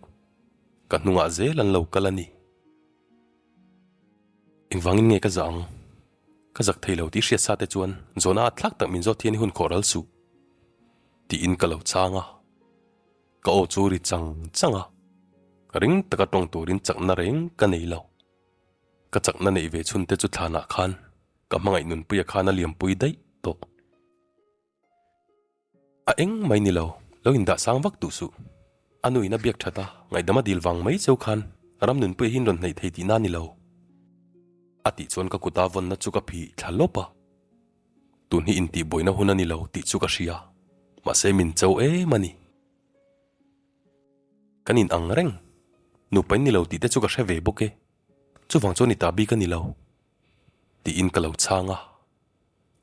Ka hnungah zel an lo kal a ni. Engvangin nge ka zah ang? Ka zak thei lo tih hriat sa te chuan zawhna at thlak tak min zawt hian i hun khawh ral suh tiin ka lo chhang a. Ka aw chu ri chang chang a, ring taka tawng turin chakna reng ka nei lo. Ka chakna neih ve chhun te chu thlanah khan ka hmangaih nunpuia khan a liampui daih tawh. A eng mai ni lo, lo indah sang vak duh suh. A nu in a biak that a, ngaihdam a dil vang mai cheu khan ram nunpuia hi in rawn hnaih thei tihna a ni lo. A tih chuan ka kuta vawnna chu ka phih thla lawp a. Tun hi intihbuaina hun a ni lo tih chu ka hria, mahse min cho em a ni. Kan in ang reng, nupa in ni lo tih te chu ka hre ve bawk e, chuvang chuan i ta bik a ni lo. Tiin ka lo chhang a.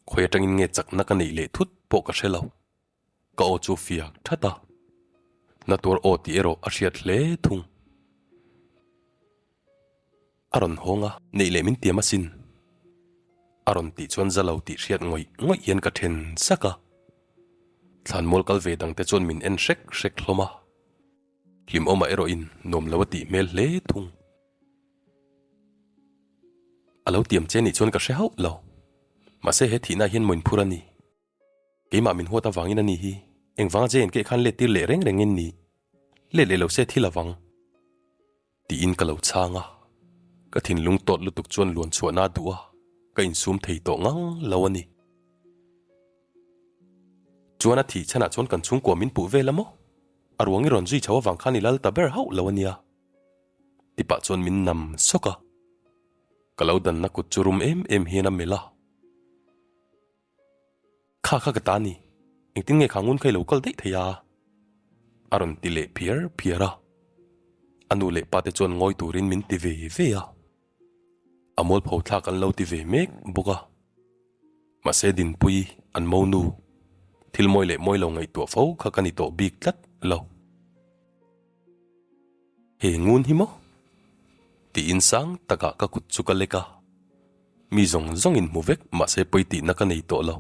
Khawi atangin nge chakna ka neih leh thut pawh ka hre lo. Ka aw chu fiak that a, na tuar aw tih erawh a hriat hle thung. A rawn hawng a, neih leh min tiam asin. A rawn tih chuan za lo tih hriat ngawih ngawih hian ka then sak a. Thlanmual kal ve dangte chuan min en hrek hrek hlawm a. Hlimawma erawhin nuam lo a tih hmel hle thung. A lo tiam che nih chuan ka hre hauh lo. Mahse he thihna hian mawin phur a ni. Keimah min huat avangin a ni hi engvanga JNK khan let tir leh reng rengin ni. Let leh lo se thil avang. Tiin ka lo chhang a. Ka thinlung tawt lutuk chuan luan chhuahna a duh a, ka insum thei tawh ngang lo a ni. Chuan a thih chhanah chuan kan chhungkua min puh vel a maw? A ruang i rawn zui chho avang khan i lal ta ber hauh lo a nia. Ti pah chuan min nam sawk a, ka lo danna kut chu rum em em hian a melh a. Kha kha ka ta ni, engtin nge kha ngun kha i lo kal daih thei a? A rawn ti leh phiar phiar a, a nu leh pa te chuan ngawi turin min ti ve ve a, a mualpho thlak an lo ti ve mek bawk a. Mahse Dinpui an monu, thil mawi leh mawi lo ngaihtuah fo kha ka ni tawh bik tlat lo. He ngun hi maw? Tiin sang takah ka kut chu ka lek a, mi zawng zawngin hmu vek mahse pawi tihna ka nei tawh lo.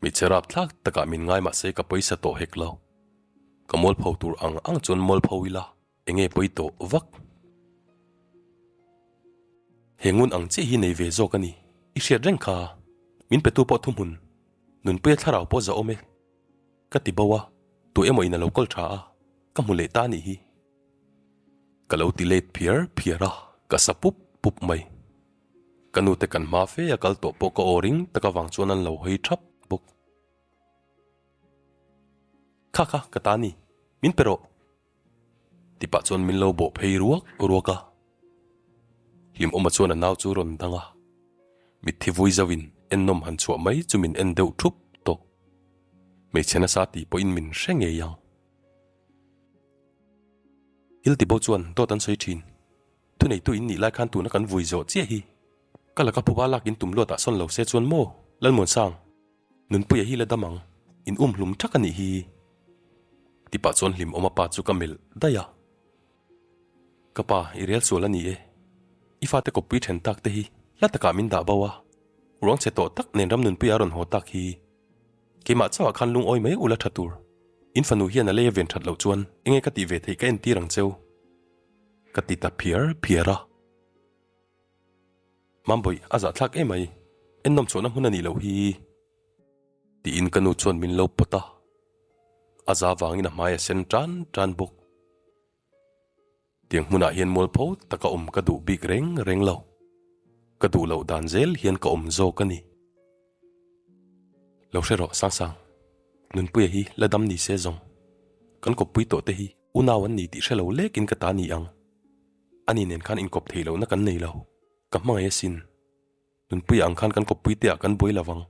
Hmeichhe rapthlak takah min ngai mahse ka pawisa tawh hek lo. Ka mualpho tur ang ang chuan mualpho ila enge pawi tawh vak. He ngun ang chiah hi nei ve zawk a ni, i hriat reng kha. Min petu pawh thuhmun, nunpuia thlarau pawh zahawm e. Ka ti bo a, tu emaw in a lo kawl tha a, ka hmu leh ta a nih hi. Ka lo ti let phiar phiar a, ka sa pup pup mai. Ka nute kan hma fe a kal tawh pawh ka aw ring tak avang chuan an lo hawi thap bawk. Kha kha ka ta ni, min pe rawh! Ti pah chuan min lo bawh phei ruak ruak a. Hlimawma chuan a nau chu rawn dang a, mitthi vui zauhin ennawm han chhuah mai chu min en deuh thup tawh. Hmeichhe nasa tih pawhin min hre ngei ang. Thil ti bo chuan dawt an sawi thin. Thuneitu in nih lai khan tuna kan vui zawh chiah hi. Ka laka phuba lak in tum luatah sawn lo se chuan maw Lalmuansang, Nunpuia hi la dam ang, in um hlum thak a nih hi. Ti pah chuan hlimawma pa chu ka melh daih a. Ka pa, i rel sual a ni e. I fate kawppui then tak te hi hla takah min dah bo a, ruang chhe tawh tak nen ram Nunpuia a rawn haw tak hi. Keimah chauhah khan lungawi mai ula tha tur. In fanu hian a lei a ven that loh chuan enge ka tih ve theih ka entir ang cheu. Ka ti ta phiar phiar a. Mambawih, a zahthlak emai. Ennawm chhuahna hmun a nih loh hi. Tiin ka nu chuan min lo pawt a. A za vangin a hmai a sen tan tan bawk. Tiang hmunah hian mualpho taka awm ka duh bik reng reng lo. Ka duh loh dan zel hian ka awm zawk a ni. Lo hre rawh Sangsang, Nunpuia hi la dam ni se zawng. Kan kawppui tawh te hi unau an ni tih hre lo lekin ka ta ni ang. Ani nen khan inkawp theih lohna kan nei lo. Ka hmangaih asin. Nunpuia ang khan kan kawppui te ah kan buai lo vang.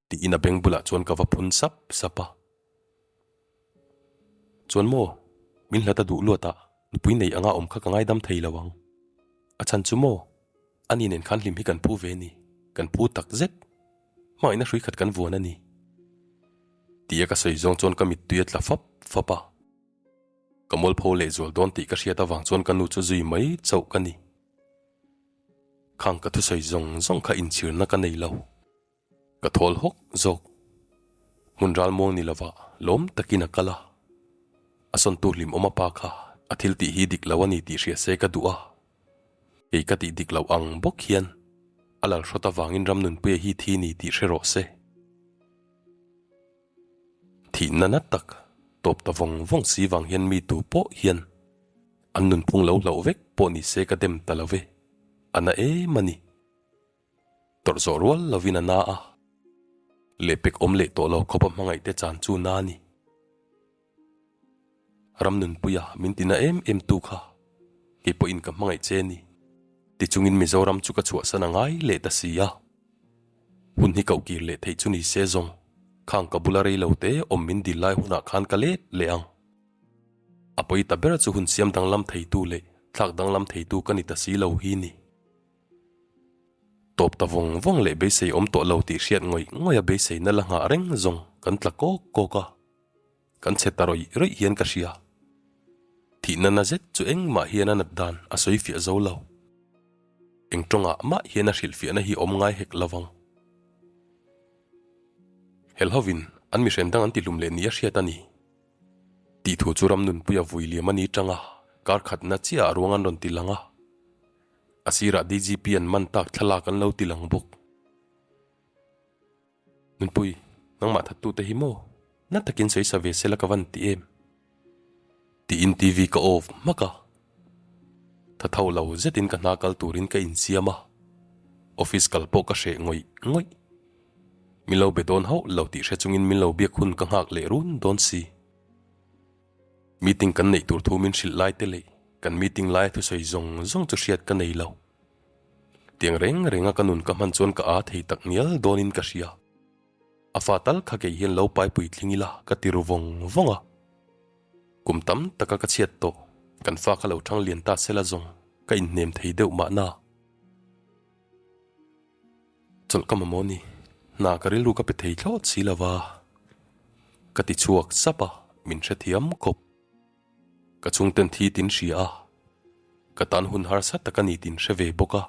Tiin a beng bulah chuan ka va phun sap sap a. Chuan maw, min hlat a duh luat ah nupui nei anga awm kha ka ngaidam thei lo ang. A chhan chu maw, ani nen khan hlim hi kan phu ve ni, kan phu tak zet. Hmangaihna hrui khat kan vuan a ni. Tia ka sawi zawng chuan ka mittui a tla fap fap a. Ka mualpho lehzual dawn tih ka hriat avang chuan ka nu chu zui mai chauh ka ni. Khang ka thusawi zawng zawng kha inchhirna ka nei lo. Ka thawl hawk zawk. Hmun ral muang ni lovah lawm takin a kal a. A sawntu hlimawm a pa kha a thil tih hi dik lo a ni tih hria se ka duh a. Kei ka tih dik loh ang bawk hian a lal hrawt avangin Ramnunpuia hi thi ni tih hre rawh se. Thihna na tak tawp ta vawng vawng si vang hian mi tu pawh hian an nunphung lo hlauh vek pawh ni se ka dem ta lo ve, a na em a ni. Tawrh zawh rual lovin a na a, lehpek awm leh tawh lo khawpa hmangaih te chan chu na a ni. Ramnunpuia min tina em em tu kha kei pawhin ka hmangaih che ni. Tichungin Mizoram chu ka chhuahsan a ngai leh ta si a. Hun hi koh kir leh theih chu ni se zawng, khang ka bula rei lo te awm min dil lai hunah khan ka let leh ang. A pawi ta ber chu hun siam danglam theitu leh thlak danglam theitu ka ni ta si lo hi ni. Tawp ta vawng vawng leh beisei awm tawh lo tih hriat ngawih ngawih a beiseina la nghah reng zawng kan tla kawk kawk a. Kan chhe ta rawih rawih hian ka hria. Thihna na zet chu engmah hian a nat dan a sawi fiah zo lo. Eng tawngah mah hian a hrilhfiahna hi awm ngai hek lo vang. Helhovin an mihren dang an tihlum leh ni a hriat a ni. Tih thu chu Ramnunpuia vui liam a ni tang a, kar khatna chiah ah ruang an rawn ti lang a. A sirah DGP an man tak thlalak an lo ti lang bawk. Nunpui, nangmah thattute hi maw? Na takin sawi sa ve sela ka van ti em? Tiin TV ka off hmak a. Tha tho lo zetin ka hna kal turin ka insiam a, office kal pawh ka hreh ngawih ngawih. Min lo be dawn hauh lo tih hre chungin min lo biak hun ka nghak leh run dawn si. Meeting kan neih tur thu min hrilh lai te leh kan meeting laia thusawi zawng zawng chu hriat ka nei lo. Tiang reng renga ka nun ka hman chuan ka aa thei tak ngial dawnin ka hria. A fa tal kha kei hian lo pai puitling ila ka ti ru vawng vawng a. Kum tam taka ka chhiat tawh, kan fa kha lo thang lian ta sela zawng ka inhnem thei deuh mahna. Chawlh ka mamawh ni, hna ka rilru ka pe thei thlawt si lova. Ka ti chhuak sap a, min hrethiam khawp. Ka chhungten thi tin hria a, ka tan hun harsa tak a ni tin hre ve bawk a,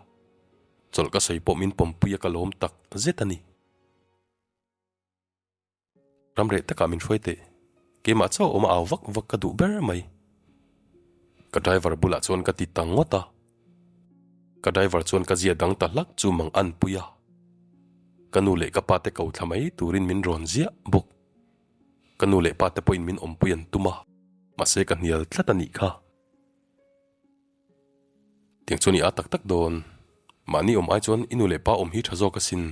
chawlh ka sawi pawh min pawmpui a ka lawm tak zet a ni. Ram reh takah min hruai teh, keimah chauh awm a au vak vak ka duh ber mai. Ka driver bulah chuan ka ti ta ngawt a, ka driver chuan ka zia dang ta hlak chu mang an pui a, ka nu leh ka pa te ko thla mai turin min rawn ziah bawk. Ka nu leh pa te pawhin min awmpui an tum a, mahse ka hnial tlat a nih kha. Tiang chuan i â tak tak dawn. Mahni awm ai chuan i nu leh pa awm hi tha zawk asin.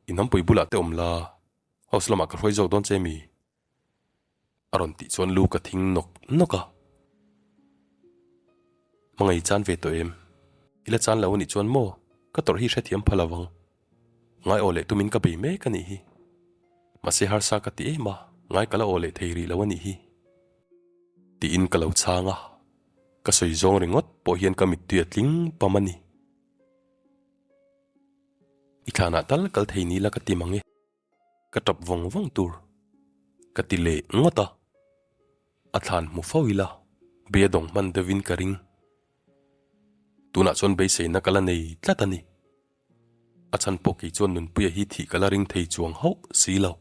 I hnampui bulah te awm la, house lamah ka hruai zawk dawn che mi? A rawn tih chuan lu ka thing nawk nawk a. Hmangaih chan ve tawh em? I la chan lo anih chuan maw ka tawrh hi hrethiam pha lo ang. Ngai aw leh tumin ka bei mek anih hi. Mahse harsa ka ti em a, ngai ka la aw leh thei rih lo anih hi. Tiin ka lo chhang a, ka sawi zawng ringawt pawh hian ka mittui a tling pam a ni. I thlanah tal kal thei ni la ka ti mang e. Ka tap vawng vawng tur ka ti leh ngawt a, a thlan hmu fo ila bei a dawng hman deuhin ka ring. Tunah chuan beiseina ka la nei tlat a ni. A chhan pawh kei chuan Nunpuia hi thih ka la ring thei chuang hauh si lo.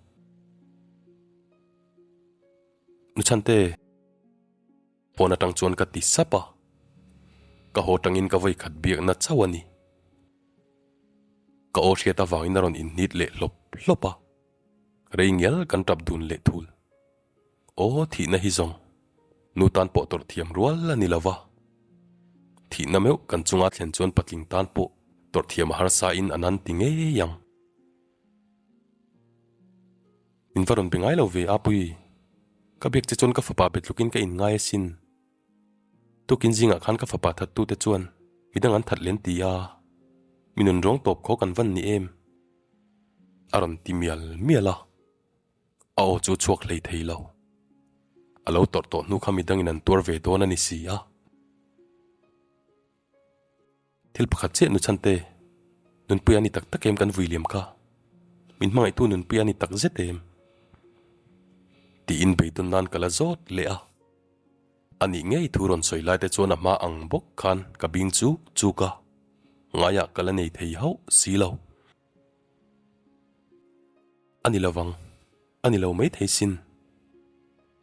Nuchhante. Pawn atang chuan ka ti sap a, ka haw tangin ka vawi khat biakna chauh a ni. Ka aw hriat avangin a rawn inhnit leh hlawp hlawp a, rei ngial kan tap dun leh thul. Aw thihna hi zawng, nu tan pawh tawrh thiam rual a ni lo va. Thihna meuh kan chunga thlen chuan patling tan pawh tawrh thiam a harsa in a nan ti ngei ang. Min va rawn be ngai lo ve Apui. Ka biak che chuan ka fapa be tlukin ka inngai asin. Tukin zingah khan ka fapa thattute chuan midang an that len ti a, mi nun rawng tawp khaw kan van ni em? A rawn ti mial mial a, a aw chu chhuak hlei thei lo. A lo tawrh tawh hnu kha midangin an tuar ve dawn a ni si a. Thil pakhat chiah nu chhan te, Nunpui a ni tak tak em kan vui liam kha? Min hmangaihtu Nunpui a ni tak zet em? Tiin beidawn nan ka la zawt leh a. A nih ngei thu rawn sawi lai te chuan a hma ang bawk khan ka bing chuk chuk a, ngaiah ka la nei thei hauh si lo. A ni lovang, a ni lo maithei sin.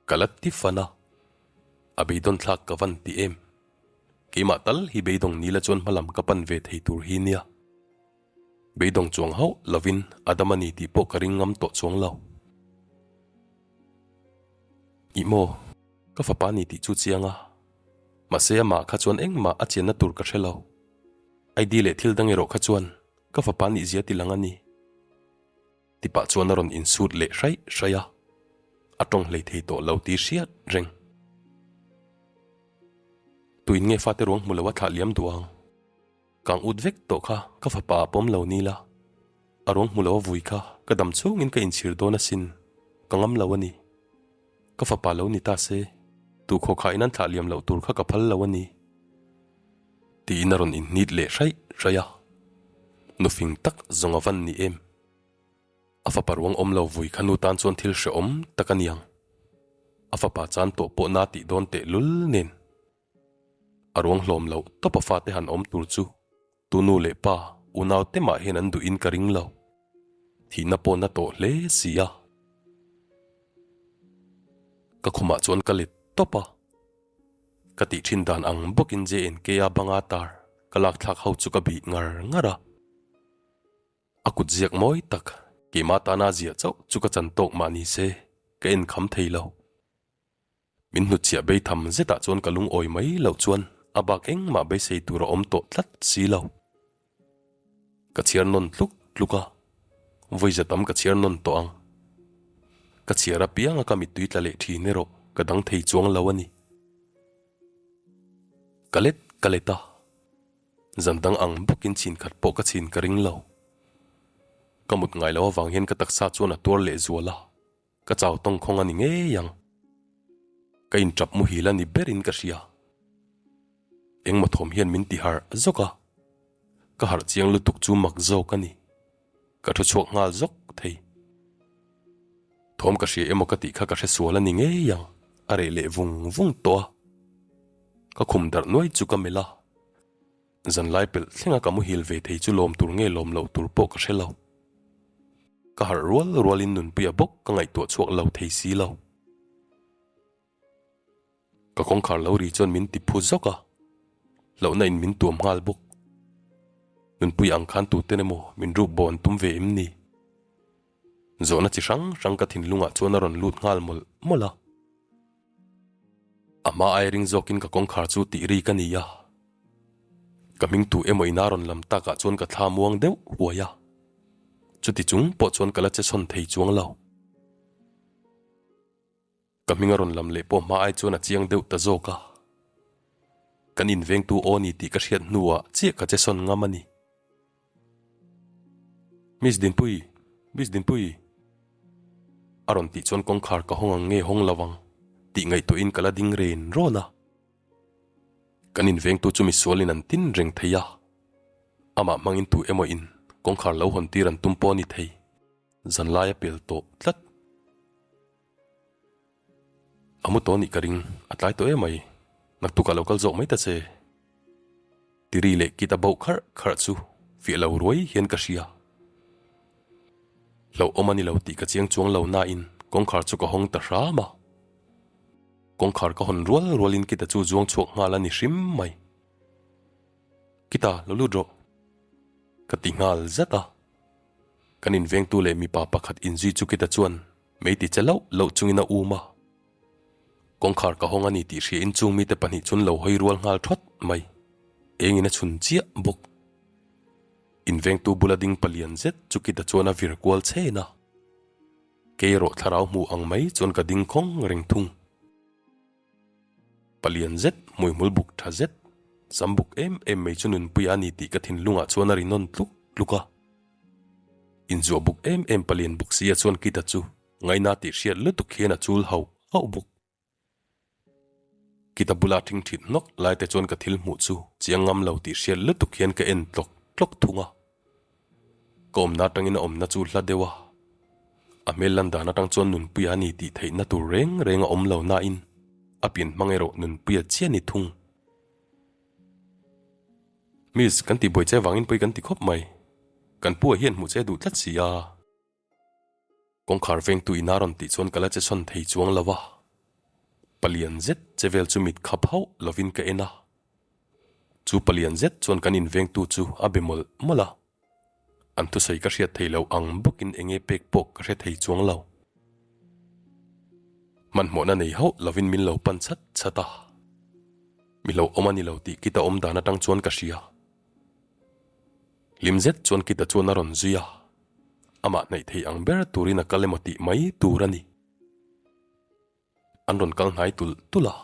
Ka la ti fan a, a beidawn thlak ka van ti em. Keimah tal hi beidawng nila chuan hmalam ka pan ve thei tur hi nia. Beidawng chuang hauh lovin a dam a ni tih pawh ka ring ngam tawh chuang lo. Ih maw, ka fapa ni tih chu chiang a, mahse amah kha chuan engmah a chianna tur ka hre lo. ID leh thil dang erawh kha chuan ka fapa nih zia ti lang a ni. Ti pah chuan a rawn insut leh hraih hraih a, a tawng hlei thei tawh lo tih hriat reng. Tuin nge fate ruang hmu lo a thlah liam duh ang? Kang ut vek tawh kha ka fapa a pawm lo ni la, a ruang hmu lo a vui kha ka dam chhungin ka inchhir dawn asin, ka ngam lo a ni. Ka fapa lo ni ta se, tu khawkhain an thlah liam loh tur kha ka phal lo a ni. Tiin a rawn inhnit leh hraih hraih a, nufing tak zawng a van ni em? A fapa ruang awm lo vui kha nu tan chuan thil hrehawm tak a niang. A fapa chan tawh pawh na tih dawn teh lul nen. A ruang hlawm loh tawp a fate han awm tur chu tu nu leh pa unau te mah hian an duhin ka ring lo. Thihna pawh na tawh hle si a. Ka khumah chuan ka let tawp a. Ka tih thin dan ang bawkin JNK a banga tar ka lak thlak ho chu ka bih ngar ngar a. A kut ziak mawi tak keimah tana ziah chauh chu ka chan tawk mah ni se ka en kham thei lo. Min hnutchhiah bei tham zetah chuan ka lungawi mai loh chuan a bak engmah beisei tur a awm tawh tlat si lo. Ka chhiar nawn tluk tluk a, vawi za tam ka chhiar nawn tawh ang. Ka chhiar apianga ka mittui tla leh thin erawh ka dang thei chuang lo a ni. Ka let ka let a, zan dang ang bawkin chhin khat pawh ka chhin ka ring lo. Ka mut ngai loh avang hian ka taksa chuan a tuar leh zual a. Ka chau tawng khawng a ni ngei ang. Ka inṭap muhil a ni berin ka hria. Engmaw thawm hian min ti harh zawk a, ka harh chiang lutuk chu mak zawk a ni. Ka thu chhuak nghal zawk thei. Thawm ka hria emaw ka tih kha ka hre sual a ni ngei ang, a reh leh vung vung tawh a. Ka khum darh nuai chu ka melh a. Zanlai pelh thlenga ka muhil ve thei chu lawm tur nge lawm loh tur pawh ka hre lo. Ka harh rual rualin Nunpuia bawk ka ngaihtuah chhuak lo thei si lo. Ka kawngkhar lo ri chuan min ti phu zawk a, hlauhna in min tuam nghal bawk. Nunpuia ang khan tuten emaw min ruk bo an tum ve em ni? Zawhna chi hrang hrang ka thinlungah chuan a rawn lut nghal mawlh mawlh a. A hma ai ring zawkin ka kawngkhar chu tih ri ka ni a. Ka hming tu emaw in a rawn lam takah chuan ka thla muang deuh huai a, chuti chung pawh chuan ka la che sawn thei chuang lo. Ka hming a rawn lam leh pawh hma ai chuan a chiang deuh ta zawk a, kan invengtu aw ni tih ka hriat hnuah chiah ka che sawn ngam a ni. Miss Dinpui, Miss Dinpui! A rawn tih chuan kawngkhar ka hawng ang nge hawng lo ang tih ngaihtuahin ka la ding ren rawn a. Kan invengtu chu misualin an tin reng thei a, amah hmangin tu emaw in kawngkhar lo hawn tir an tum pawh a ni thei, zanlai a pel tawh tlat. A mu tawh anih ka ring, a tlai tawh emai, naktukah lo kal zawk mai ta che. Tiri leh kit a bauh kharh kharh chu fiah lo ruai hian ka hria. Hlauhawm a ni lo tih ka chiang chuang lo nain kawngkhar chu ka hawng ta hram a. Kawngkhar ka hawn rual rualin Kita chu zuang chhuak nghal a ni hrim mai. Kita, lo lut rawh. Ka ti nghal zat a. Kan invengtu leh mipa pakhat inzui chu Kita chuan mei ti che loh loh chungin a um a. Kawngkhar ka hawng a ni tih hriain chung mite pahnih chuan lo hawi rual nghal thawt mai. Engin a chhun chiah bawk. Invengtu bula ding palian zet chu Kita chuan a vir kual chhen a. Kei erawh thlarau hmu ang mai chuan ka ding khawng reng thung. Palian zet, hmuihmul buk tha zet, sam buk em em mai chu nunpui a ni tih ka thinlungah chuan a ri nawn tluk tluk a. Inzuah buk em em palian buk sia chuan Kita chu ngaina tih hriat lutuk hian a chul hauh hauh bawk. Kita bula thing thit hnawk lai te chuan ka thil hmuh chu chiang ngam lo tih hriat lutuk hian ka en tlawk tlawk thung a. Ka awmna atangin a awmna chu hla deuh a, a hmel lan dan atang chuan Nunpuia a ni tih theihna tur reng reng a awm lo nain a pian hmang erawh Nunpuia chiah ni thung. Miss, kan tihbuai che vangin pawi kan ti khawp mai. Kan pu ah hian hmuh che duh tlat si a. Kawngkhar vengtu in a rawn tih chuan ka la che sawn thei chuang lo a, palian zet che vel chu mit khap hauh lovin ka en a. Chu palian zet chuan kan invengtu chu a be mawlh mawlh a, an thusawi ka hriat thei lo ang bawkin enge pek pawh ka hre thei chuang lo. Hmanhmawhna nei hauh lovin min lo pan chat chat a, mi lo awm a ni lo tih kita awm dan atang chuan ka hria. Hlim zet chuan Kita chuan a rawn zui a, amah hnaih thei ang ber turin a kal emaw tih mai tur a ni. An rawn kal hnai tulh tulh a,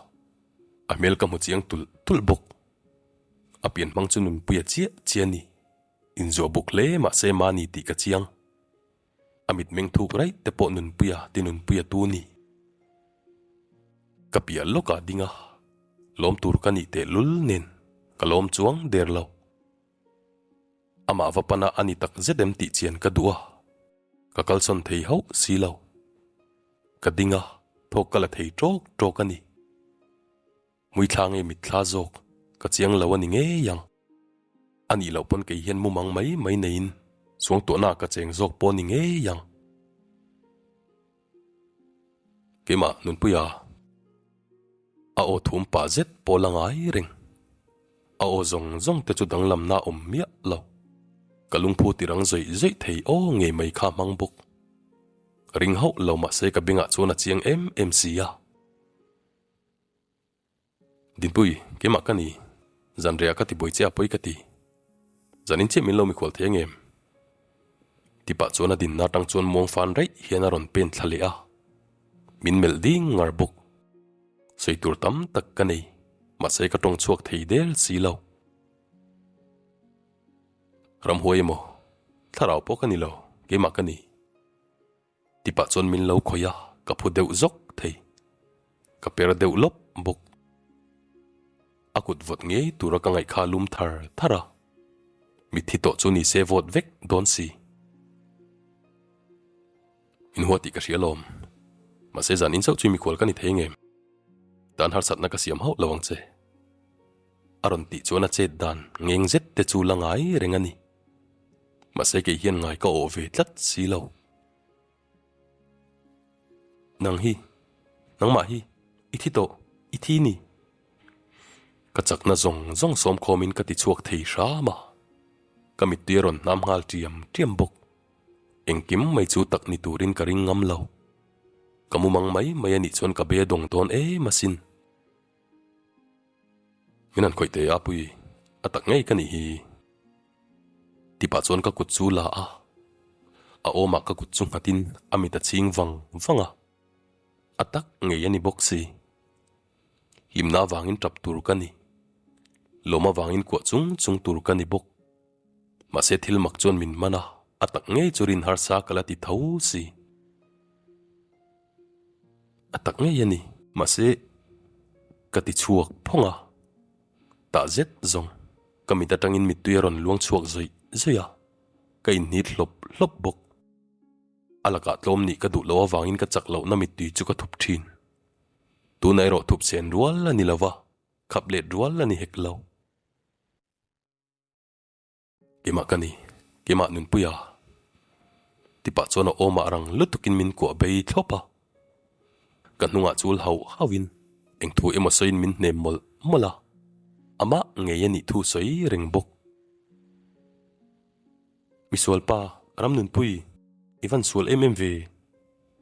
a hmel ka hmu chiang tulh tulh bawk. A pian hmang chu nunpuia chiah chiah a ni, inzuah buk hle mahse mahni tih ka chiang. A mitmeng thuk raih te pawh nunpuia ti nunpuia tu ni. Ka piah lawkah ding a, lawm tur ka nih tehlul nen ka lawm chuang der lo. Amah va pana a ni tak zet em tih chian ka duh a, ka kalsawn thei hauh si lo. Ka ding a, thawk ka la thei ṭawk ṭawk a ni. Hmuithla nge mitthla zawk, ka chiang lo a ni ngei ang. A nih loh pawn kei hian mumang mai mai neiin suangtuahnaah ka cheng zawk pawh a ni ngei ang. Keimah Nunpuia a aw thum pah zet pawh la ngai reng. A aw zawng zawng te chu danglamna a awm miah lo. Ka lungphu ti rang zawih zawih thei aw ngei mai kha hmang bawk. Ring hauh lo mahse ka bengah chuan a chiang em em si a. Dinpui, keimah ka ni. Zanriah ka ti buai che a pawi ka ti. Zanin chiah min lo mikhual thei angem? Ti pah chuan a dinna atang chuan muang fan raih hian a rawn pen thla leh a. Min melh ding ngar bawk. Sawi tur tam tak ka nei, mahse ka tawng chhuak thei der si lo. Ramhuai emaw, thlarau pawh ka ni lo, keimah ka ni. Ti pah chuan min lo khawih a, ka phu deuh zawk thei. Ka per deuh lawp bawk. A kut vawt ngei tura ka ngaih kha lum thar thar a. Mitthi tawh chu ni se vawt vek dawn si. Min hua tih ka hria lawm. Mahse zan in chauh chu mikhual ka ni thei ngem. Tan harsatna ka siam hauh lo ang che. A rawn tih chuan a chet dan ngeng zet te chu la ngai reng a ni. Mahse kei hian ngai ka awh ve tlat si lo. Nang hi, nangmah hi, i thi tawh, i thi ni. Ka chakna zawng zawng sawmkhawmin ka ti chhuak thei hram a. Ka mittui a rawn hnam nghal ṭiam ṭiam bawk. Engkim mai chu tak ni turin ka ring ngam lo. Ka mumang mai mai a nih chuan ka be dawng dawn em asin. Min han khawih teh a pui. A tak ngei ka nih hi. Tipah chuan ka kut chu la a, a awmah ka kut chu nghatin a mit a chhing vang vang a, a tak ngei a ni bawk si. Hlimna avangin tap tur ka ni. Lawm avangin kuah chung chung tur ka ni bawk. Mahse thil mak chuan min man a, a tak ngei chu rin harsa ka la ti tho si. A tak ngei a ni. Mahse ka ti chhuak phawng a, tah zet zawng ka mit atangin mittui a rawn luang chhuak zawih zawih a, ka inhnit hlawp hlawp bawk. A lakah tlawm nih ka duh loh avangin ka chak lohna mittui chu ka thup thin. Tunah erawh thup sen rual a ni lo va, khap let rual a ni hek lo. Keimah ka ni, keimah Nunpuia. Tipah chuan a awmah rang lutukin min kuah bei thlawp a. Ka hnungah chul hauh hauhin eng thu emaw sawiin min hnem mawlh mawlh a, amah ngei a nih thu sawi reng bawk. Misualpa, Ramnunpui, i van sual em em ve.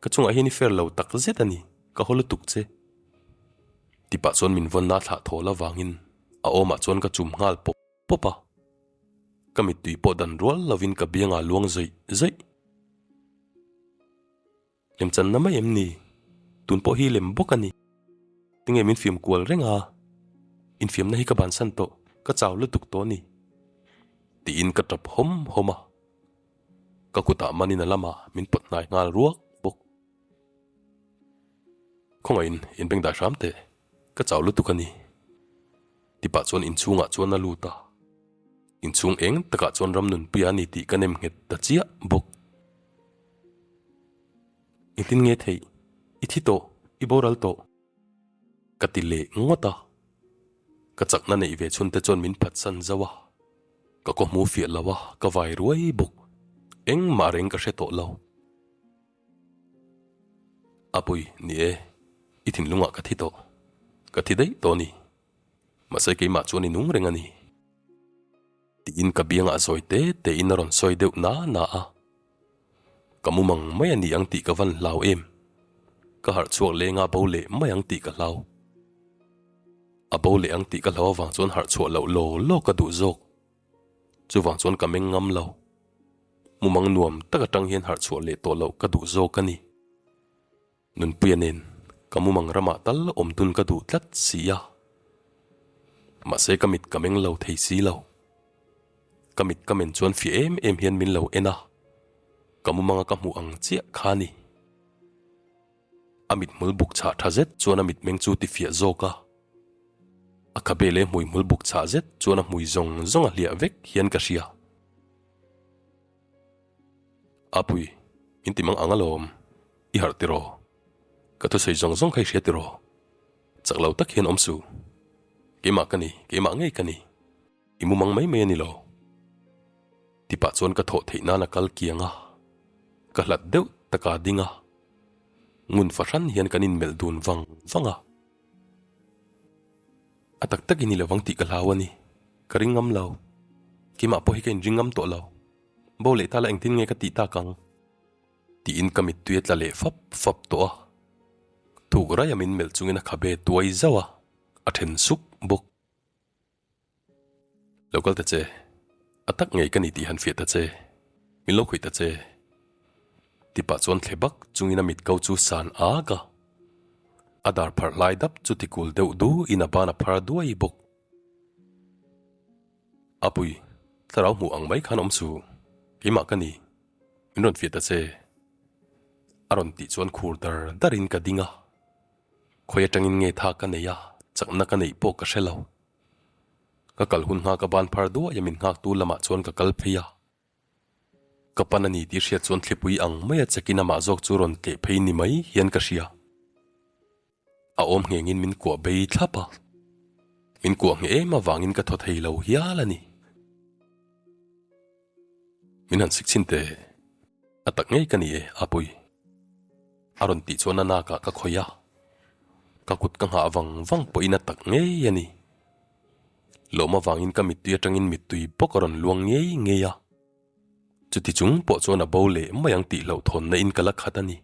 Ka chungah hian i fair lo tak zet a ni, ka haw lutuk che. Tipah chuan min vawnna thlah thawl avangin a awmah chuan ka chum nghal pawp pawp a. Ka mittui pawh dan rual lovin ka biangah luang zawih zawih. Lemchanna mai em ni? Tun pawh hi lem bawk a ni. Tinge min fiam kual reng a? Infiamna hi ka bansan tawh, ka chau lutuk tawh a ni. Tiin ka tap hawm hawm a. Ka kutah manin a lamah min pawt hnai nghal ruak bawk. Khawngaihin inbeng dai hram teh, ka chau lutuk a ni. Tipah chuan inchhungah chuan a lut a, inchhung eng takah chuan ram nunpui a ni tih ka nem nghet ta chiah bawk. Engtin nge theih? I thi tawh, i boral tawh. Ka ti leh ngawt a, ka chakna neih ve chhun te chuan min phatsan zauh a, ka kaw hmu fiah lo a, ka vai ruai bawk. Engmah reng ka hre tawh lo. Apui, ni e, i thinlungah ka thi tawh. Ka thi daih tawh a ni. Mahse keimah chuan i nung reng a ni. Tiin ka biangah zawi te tein a rawn sawi deuh na na a. Ka mumang mai a ni ang tih ka van hlau em. Ka harh chhuak lenga bo leh mai ang tih ka hlau. A bo leh ang tih ka hlau avang chuan harh chhuah loh law law ka duh zawk. Chuvang chuan ka meng ngam lo. Mumang nuam tak atang hian harh chhuah leh tawh loh ka duh zawk a ni. Nunpuia nen ka mumang ramah tal awm dun ka duh tlat si a. Mahse ka mit ka meng lo thei si lo. Ka mit ka men chuan fiah em em hian min lo en a, ka mumanga ka hmuh ang chiah kha a ni. A mithmul buk chhah tha zet chuan a mitmeng chu tifiah zawk a. A khabe leh hmuihmul buk chhah zet chuan a hmui zawng zawng a hliah vek hian ka hria. Apui, min ti mang ang alawm, i harh tiraw? Ka thusawi zawng zawng kha i hria tiraw? Chak lo tak hian awm suh. Keimah ka ni, keimah ngei ka ni. I mu mang mai mai a ni lo. Tipah chuan ka thawh theih nan a kal kiang a, ka hlat deuh taka a ding a. Ngun fahran hian kan inmelh dun vang vang a. A tak tak i ni lovang tih ka hlau a ni. Ka ring ngam lo. Keimah pawh hi ka inring ngam tawh lo. Bo leh ta la engtin nge ka tih tak ang? Tiin ka mittui a tla leh fap fap tawh a. Thuk raia min melh chungin a khabe tuai zauh a, a then suk bawk. Lo kal ta che, a tak ngei ka ni tih han fiah ta che, min lo khawih ta che. Tipah chuan thle bak chungin a mit ko chu san ak a. A dar pharh lai dap chu tikul deuh duhin a ban a phar duai bawk. Apui, thlarau hmuh ang mai khan awm suh, keimah ka ni, min rawn fiah ta che. A rawn tih chuan khur dar darin ka ding a. Khawi atangin nge tha ka nei a, chakna ka neih pawh ka hre lo. Ka kal hun nghak a ban phar duai a min nghaktu lamah chuan ka kal phei a. Ka pan a ni tih hriat chuan thlipui ang mai a chekin amah zawk chu rawn tleh phei ni mai hian ka hria. A awm nghengin min kuah bei thlap a, min kuah ngheh em avangin ka thaw thei lo hial a ni. Min han sik chhin teh, a tak ngei ka ni e, Apui. A rawn tih chuan a nakah ka khawih a, ka kut ka nghah vang vang pawhin a tak ngei a ni. Lawm avangin ka mittui atangin mittui bawk a rawn luang ngei ngei a, chuti chung pawh chuan a bo leh mai ang tih hlauhthawnna in ka la khat a ni.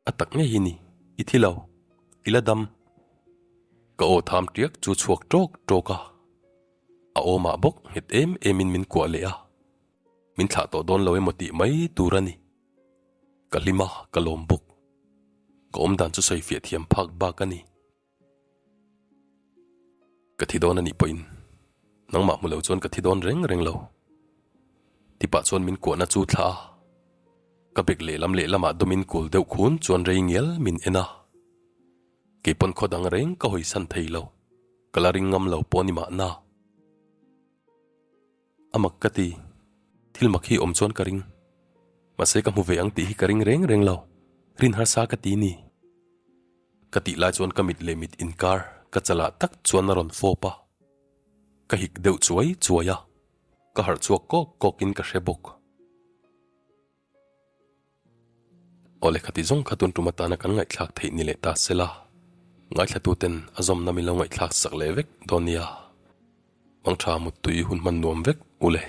A tak ngei hi ni, i thi lo, i la dam. Ka aw tham tiak chu chhuak tawk tawk a, a awmah bawk nghet em emin min kuah leh a, min thlah tawh dawn lo emaw tih mai tur a ni. Ka hlim a, ka lawm bawk. Ka awmdan chu sawi fiah thiam phak bak a ni. Ka thi dawn a nih pawhin nangmah hmu lo chuan ka thi dawn reng reng lo. Tipah chuan min kuahna chu thlah a, ka bek lehlam lehlamah dawmin kul deuh khun chuan rei ngial min en a. Kei pawn khaw dang reng ka hawisan thei lo, ka la ring ngam lo pawh ni mahna. A mak ka ti, thil mak hi awm chuan ka ring. Mahse ka hmu ve ang tih hi ka ring reng reng lo, rin harsa ka ti ni. Ka tih lai chuan ka mit leh mit inkar ka chalah tak chuan a rawn fawp a, ka hik deuh chuai chuai a, ka harh chhuak kawk kawkin ka hre bawk. Aw lehkha ti zawng kha tun tum atana kan ngaihthlak theih ni leh ta sela, ngaithlatuten a zawmna min lo ngaihthlak sak leh vek dawn nia. Mangtha muttui hun hman nuam vek u le.